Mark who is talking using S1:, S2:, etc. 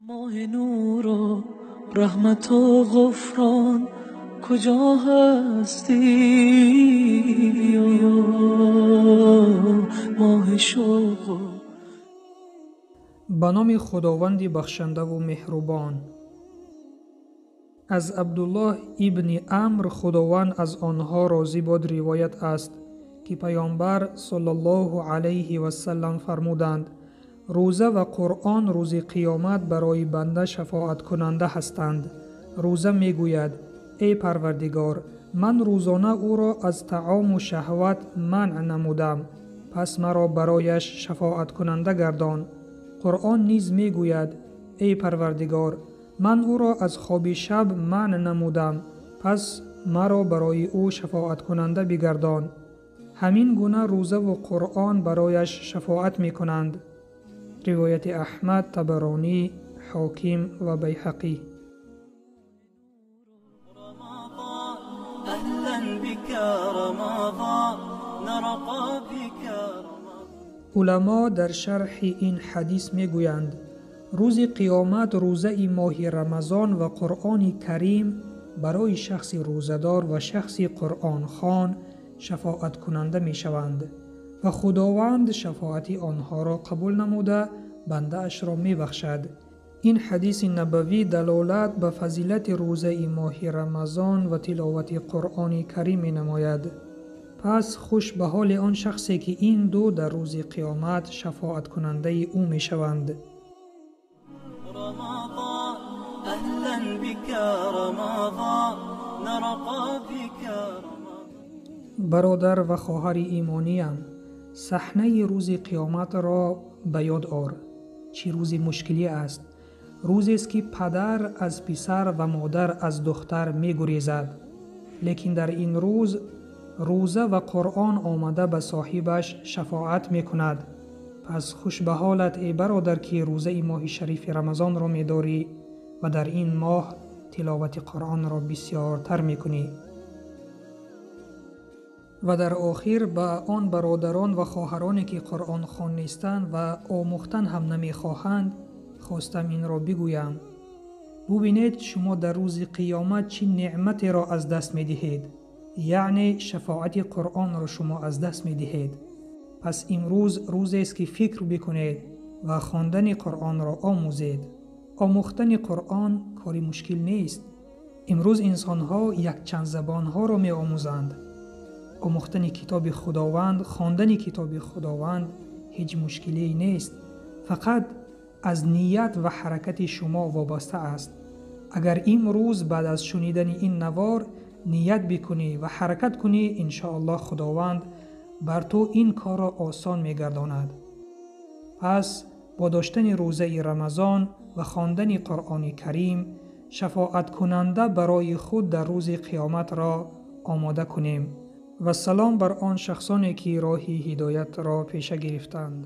S1: Моҳи нуру раҳмату ғуфрон куҷо ҳастӣ, моҳи шавқ?
S2: Ба номи Худованди бахшандаву меҳрубон. Аз Абдуллоҳ ибни Амр, Худованд аз онҳо розӣ бод, ривоят аст, ки Паёмбар саллаллоҳу алайҳи васаллам фармуданд: рӯза ва Қуръон рӯзи қиёмат барои банда шафоаткунанда ҳастанд. Рӯза мегӯяд: эй Парвардигор, ман рӯзона ӯро аз таому шаҳват манъ намудам, пас маро барояш шафоаткунанда гардон. Қуръон низ мегӯяд: эй Парвардигор, ман ӯро аз хоби шаб манъ намудам, пас маро барои ӯ шафоаткунанда бигардон. Ҳамин гуна рӯзаву Қуръон барояш шафоат мекунанд. Ривояти Аҳмад, Табаронӣ, Ҳоким ва Байҳақӣ. Уламо дар шарҳи ин ҳадис мегӯянд: рӯзи қиёмат рӯзаи моҳи Рамазон ва Қуръони Карим барои шахси рӯзадор ва шахси қуръонхон шафоаткунанда мешаванд ва Худованд шафоати онҳоро қабул намуда бандаашро мебахшад. Ин ҳадиси набавӣ далолат ба фазилати рӯзаи моҳи Рамазон ва тиловати Қуръони Карим менамояд. Пас хуш ба ҳоли он шахсе, ки ин ду дар рӯзи қиёмат шафоаткунандаи ӯ мешаванд. Бародар ва хоҳари имониям, саҳнаи рӯзи қиёматро ба ёд ор. Чӣ рӯзи мушкилӣ аст? Рӯзест, ки падар аз писар ва модар аз духтар мегурезад. Лекин дар ин рӯз рӯза ва Қуръон омада ба соҳибаш шафоат мекунад. Пас хуш ба ҳолат, эй бародар, ки рӯзаи моҳи шарифи Рамазонро медорӣ ва дар ин моҳ тиловати Қуръонро бисёртар мекунӣ. Ва дар охир ба он бародарон ва хоҳароне, ки қуръонхон нестанд ва омӯхтан ҳам намехоҳанд, хостам инро бигӯям. Бубинед, шумо дар рӯзи қиёмат чӣ неъматеро аз даст медиҳед, яъне шафоати Қуръонро шумо аз даст медиҳед. Пас имрӯз рӯзест, ки фикр бикунед ва хондани Қуръонро омӯзед. Омӯхтани Қуръон кори мушкил нест. Имрӯз инсонҳо якчанд забонҳоро меомӯзанд. Омӯхтани китоби Худованд, хондани китоби Худованд ҳеҷ мушкилие нест. Фақат аз ният ва ҳаракати шумо вобаста аст. Агар имрӯз баъд аз шунидани ин навор ният бикунӣ ва ҳаракат кунӣ, иншоаллоҳ Худованд бар ту ин корро осон мегардонад. Пас бо доштани рӯзаи Рамазон ва хондани Қуръони Карим шафоаткунанда барои худ дар рӯзи қиёматро омода кунем. Ва салом бар он шахсоне, ки роҳи ҳидоятро пеша гирифтанд.